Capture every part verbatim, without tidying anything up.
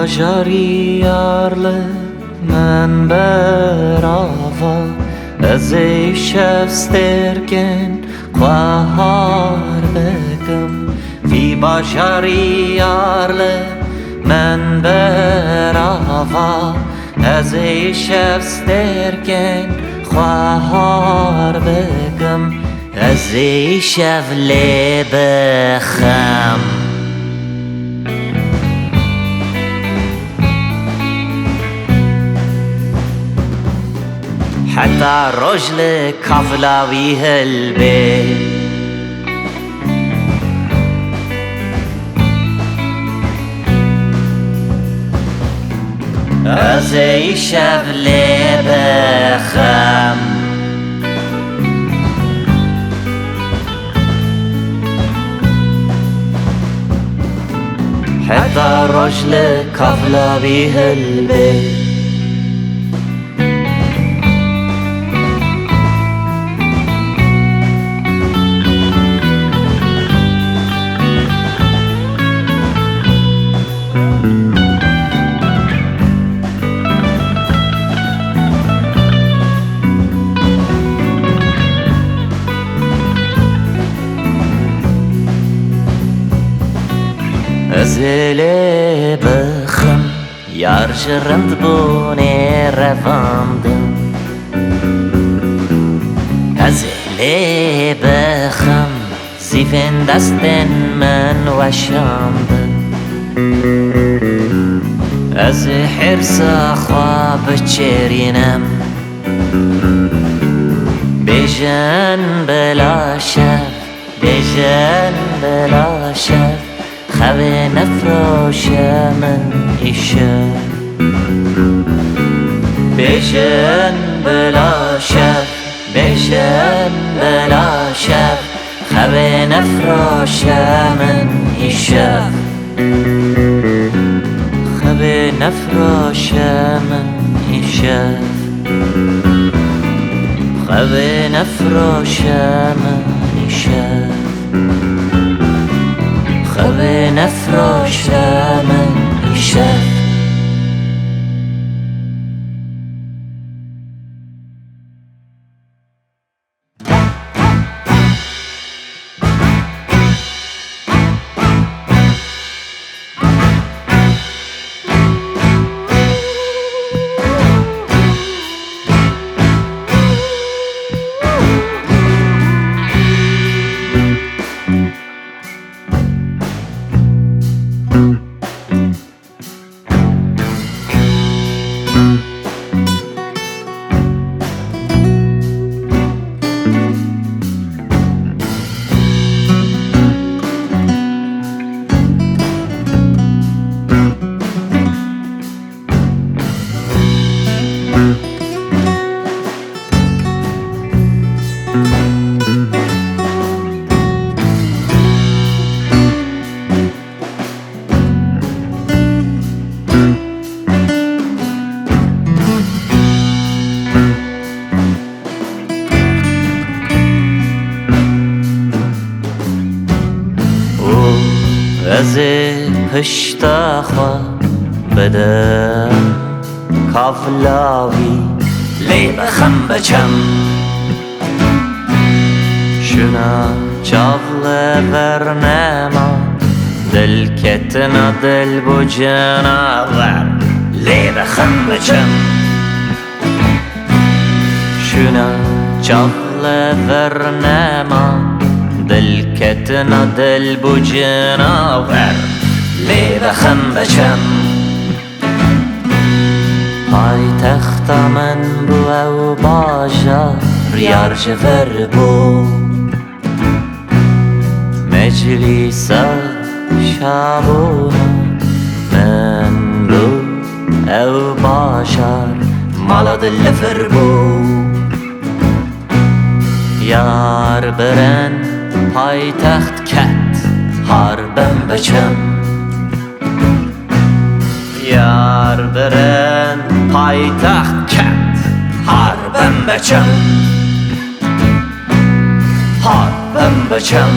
Bajarî yar li min berava, ez ê şev stêrkên xwe har bikim. Vî bajarî yar li min berava, ez ê şev stêrkên xwe har bikim. Ez ê şev lê bixim. Heta roj li kavla wî hilbê. Ez ê şev lê bixim. Heta roj li kavla wî hilbê. Ez ê lê bixim, yar ji rindbûnê revandin. Ez ê lê bixim, zîvên destên min weşandin. Ez ê hêrsa xwe biçêrînim. Bêjin bila şev, bêjin bila şev, xewê nefiroşe min îşev. Bêjin bila şev, bêjin bila şev, xewê nefiroşe min îşev. Xewê nefiroşe min îşev. Xewê nefiroşe min îşev. Xewê nefiroşe min îşev. Û ez ê pişta xwe bidim kavla wî, lê bixim biçim. Şûna çav li vir nema, dil ketina dil bû cinaver, lê bixim biçim. Şûna çav li vir nema, dil ketina dil bû cinaver, lê bixim biçim. Paytexta min bû ew bajar, yar ji vir bû. Meclîsa şabûna min bû ew bajar, mala dil li vir bû. Yar birin paytext ket, har bim biçim. Yar birin paytext ket, har bim biçim. Har bim biçim.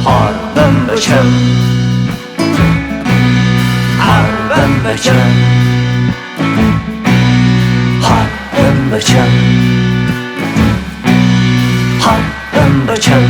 Har bim biçim. Birçem. Har bim birçem. Har bim birçem.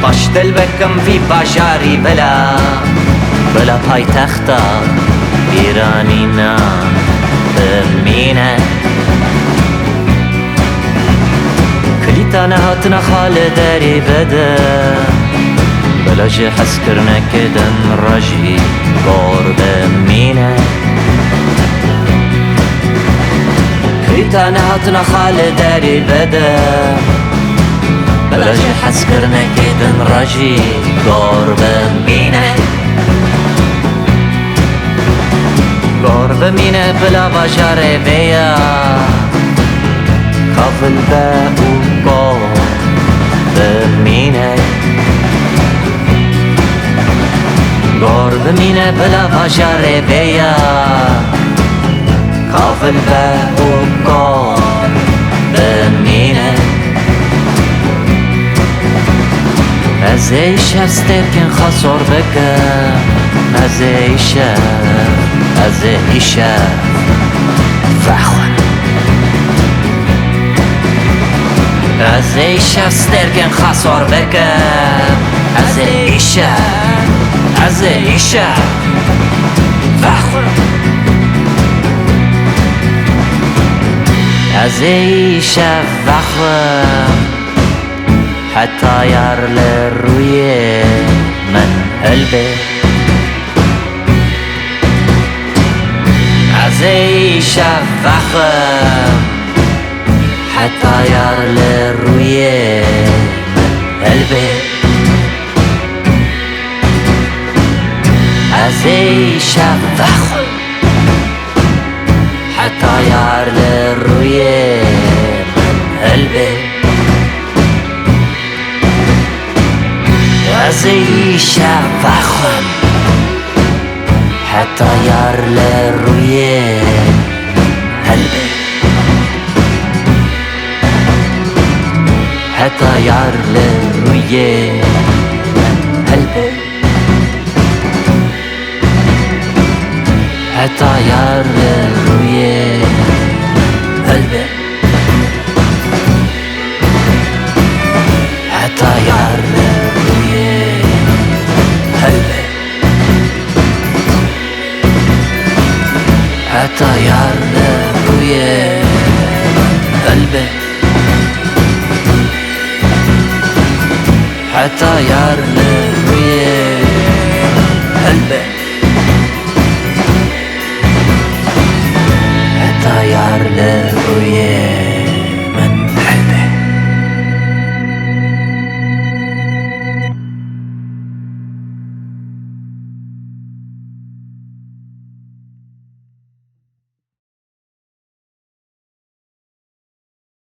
Paşdel vekim vî bajarî bila, bila paytexta Îranî na bimîne. Kilîta nehatina xalê derî bide, bila ji hezkirinekê din re jî gor bimîne. Kilîta nehatina xalê derî bide, bila ji hezkirinekê din re jî gor bimîne. Gor bimîne bila bajarê vê ya, kavil be û gor bimîne. Gor bimîne bila bajarê vê ya, kavil be û gor bimîne. Ez ê îşev stêrkên xwe sor bikim. Ez ê îşev, ez ê îşev vexwim. Ez ê îşev stêrkên xwe sor bikim. Ez ê îşev, ez ê îşev vexwim. Ez ê îşev vexwim. Heta yar li rûyê min hilbê. Ez ê îşev vexwim. Heta yar li rûyê min hilbê. Ez ê îşev vexwim. Heta yar li rûyê min hilbê. Ez ê îşev vexwim. Heta yar li rûyê min hilbê. Heta yar li rûyê min hilbê. Heta yar li rûyê hilbê. Heta yar li rûyê hilbê. Heta yar li rûyê hilbê. Heta yar